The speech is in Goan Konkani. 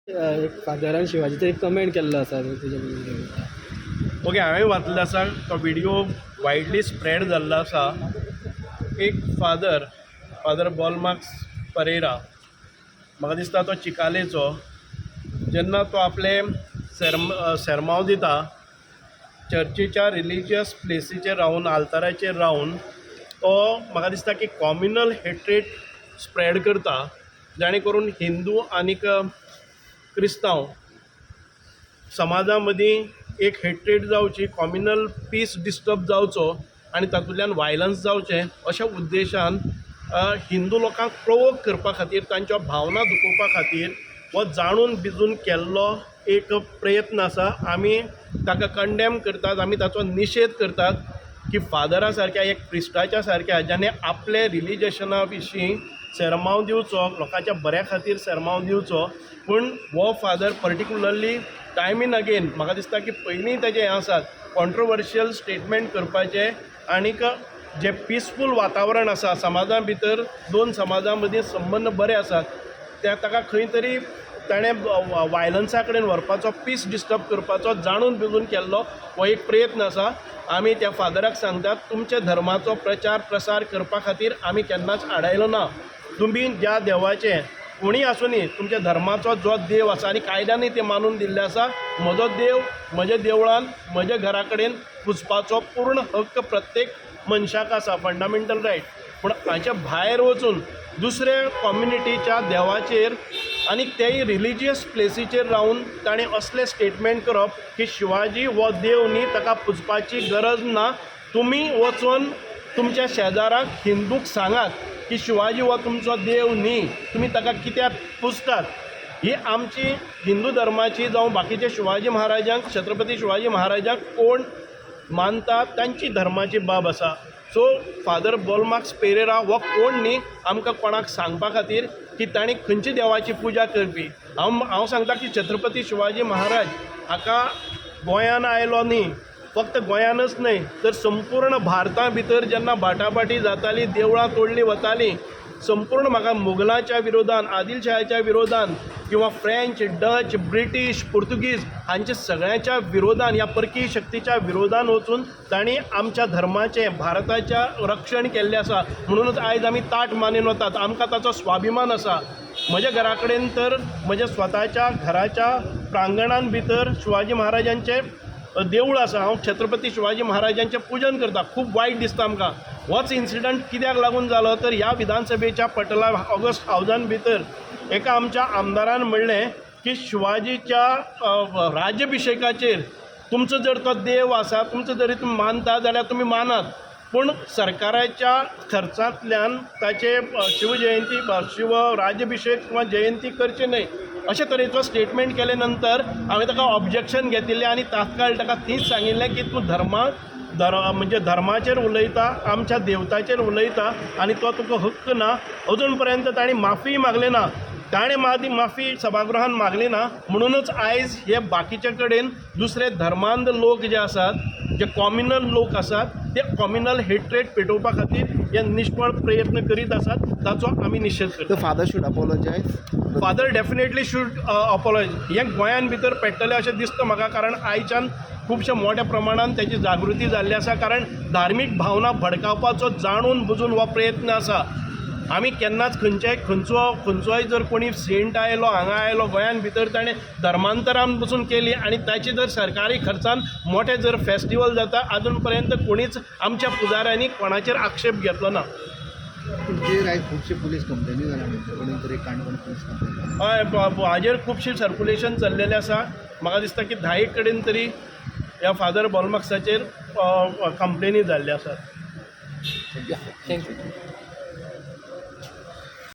एक फादरान शिवाजीचेर एक कमेंट केल्लो आसा, तुज्या बद्दल. ओके, हांवें वाचलें आसा. तो विडियो वायडली स्प्रेड जाल्लो आसा. एक फादर, फादर बॉलमार्क्स परेरा, म्हाका दिसता तो चिकालेचो, जेन्ना तो आपले सेर्मांव दिता, चर्चीच्या रिलिजियस प्लेसीचेर रावन, आल्ताराचेर रावन, तो म्हाका दिसता की कॉम्युनल हेट्रेड स्प्रेड करता, जाणे करून हिंदू आनीक क्रिस्तांव समाजा मदीं एक हेट्रेड जावची, कॉम्युनल पीस डिस्टर्ब जावचो आनी तातूंतल्यान वायलन्स जावचें, अशा उद्देशान हिंदू लोकांक प्रोवोक करपा खातीर, तांच्यो भावना दुखोवपा खातीर हो जाणून बिजून केल्लो एक प्रयत्न आसा. आमी ताका कंडेम करतात. आमी ताचो निशेध करतात की फादरा सारक्या, एक क्रिस्टाच्या सारक्या, ज्याणे आपले रिलिजना विशीं सेरमांव दिवचो, लोकांच्या बऱ्या खातीर सेरमांव दिवचो, पूण हो father particularly time in again, म्हाका दिसता की पयलीं तेजें हें आसात कॉन्ट्रोवर्शियल स्टेटमेंट करपाचें आनीक जें पिसफूल वातावरण आसा समाजा भितर, दोन समाजां मदीं संबंद बरे आसात, त्या ताका खंय तरी ताणें वायलन्सा कडेन व्हरपाचो, पीस डिस्टर्ब करपाचो जाणून बुजून केल्लो हो एक प्रयत्न आसा. आमी त्या फादराक सांगतात, तुमच्या धर्माचो प्रचार प्रसार करपा खातीर आमी केन्नाच आडायलो ना. तुमी ज्या देवाचें, कोणीय आसुनी, तुमच्या धर्माचो जो देव आसा आनी कायद्यानूय तें मानून दिल्लें आसा, म्हजो देव म्हज्या देवळान, म्हज्या घरा कडेन पुजपाचो पूर्ण हक्क प्रत्येक मनशाक आसा, फंडामेंटल रायट. पूण हाच्या भायर वचून दुसऱ्या कॉम्युनिटीच्या देवाचेर आनी तेय रिलिजियस प्लेसीचेर रावन ताणें असलें स्टेटमेंट करप की शिवाजी हो देव न्ही, ताका पुजपाची गरज ना, तुमी वचून तुमच्या शेजाराक हिंदूक सांगात की शिवाजी हो तुमचो देव न्ही, तुमी ताका कित्याक पुजतात, ही आमची हिंदू धर्माची जावं बाकीचे शिवाजी महाराजांक, छत्रपती शिवाजी महाराजांक कोण मानता तांची धर्माची बाब आसा. सो फादर बोलमार्क्स पेरेरा हो कोण न्ही आमकां कोणाक सांगपा खातीर की तांणी खंयच्या देवाची पुजा करपी. हांव सांगता की छत्रपती शिवाजी महाराज हाका गोंयान आयलो न्ही, फक्त गोंयानच न्हय तर संपूर्ण भारता भितर जेन्ना बाटाबाटी जाताली, देवळां तोडलीं वतालीं, संपूर्ण म्हाका मुगलाच्या विरोधान, आदिलशहाच्या विरोधान किंवा फ्रेंच, डच, ब्रिटीश, पुर्तुगीज हांच्या सगळ्यांच्या विरोधान, ह्या परकीय शक्तीच्या विरोधान वचून तांणी आमच्या धर्माचें, भारताच्या रक्षण केल्लें आसा. म्हणूनच आयज आमी ताट मानेन वतात. आमकां ताचो स्वाभिमान आसा. म्हज्या घरा कडेन तर, म्हज्या स्वताच्या घराच्या प्रांगणान भितर शिवाजी महाराजांचें देवूळ आसा. हांव छत्रपती शिवाजी महाराजांचें पुजन करता. खूब वायट दिसता आमकां. होच इन्सिडंट कित्याक लागून जालो तर ह्या विधानसभेच्या पटला ऑगस्ट हावजान भितर एका आमच्या आमदारान म्हणलें की शिवाजीच्या राज्याभिशेकाचेर तुमचो जर तो देव आसा, तुमचो जरी तुमी मानता जाल्यार तुमी मानात, पूण सरकाराच्या खर्चांतल्यान ताचे शिवजयंती, शिव राज्याभिशेक किंवा जयंती करची न्हय, अशे तरेचो स्टेटमेंट केले नंतर हांवें ताका ऑब्जेक्शन घेतिल्लें आनी तात्काळ ताका थंयच सांगिल्लें की तूं धर्माक धर म्हणजे धर्माचेर उलयता, आमच्या देवताचेर उलयता आनी तो तुका हक्क ना. अजून पर्यंत ताणें माफी मागली ना. ताणें माफी सभागृहान मागली ना, म्हणूनच आयज हे बाकीचे कडेन दुसरे धर्मांत लोक जे आसात, जे कॉम्युनल लोक आसात, ते कॉम्युनल हेट्रेड पेटोवपा खातीर हे निश्फळ प्रयत्न करीत आसात. ताचो आमी निशेध करता. The father should apologize. Father definitely should apologize. हें गोंयान भितर पेट्टलें अशें दिसता म्हाका, कारण आयच्यान खुबश्या मोठ्या प्रमाणान तेजी जागृती जाल्ली आसा, कारण धार्मीक भावना भडकावपाचो जाणून बुजून हो प्रयत्न आसा. आमी केन्नाच खंयच्याय खंयचोय जर कोणी सेंट आयलो, हांगा आयलो गोंयान भितर, ताणें धर्मांतरान पसून केली आनी ताची जर सरकारी खर्चान मोठे जर फेस्टिवल जाता, आजून पर्यंत कोणीच आमच्या पुजाऱ्यांनी कोणाचेर आक्षेप घेतलो ना. तुमचेर आयज खुबशे पुलीस कंप्लेनी जाल्या म्हणटा, कोणी तरी काणकोण पुलीस कंप्लेन. हय, हाजेर खुबशी सर्कुलेशन चल्लेलें आसा. म्हाका दिसता की 10 कडेन तरी ह्या फादर बॉलमार्क्साचेर कंप्लेनी जाल्ल्यो आसात. Thank you.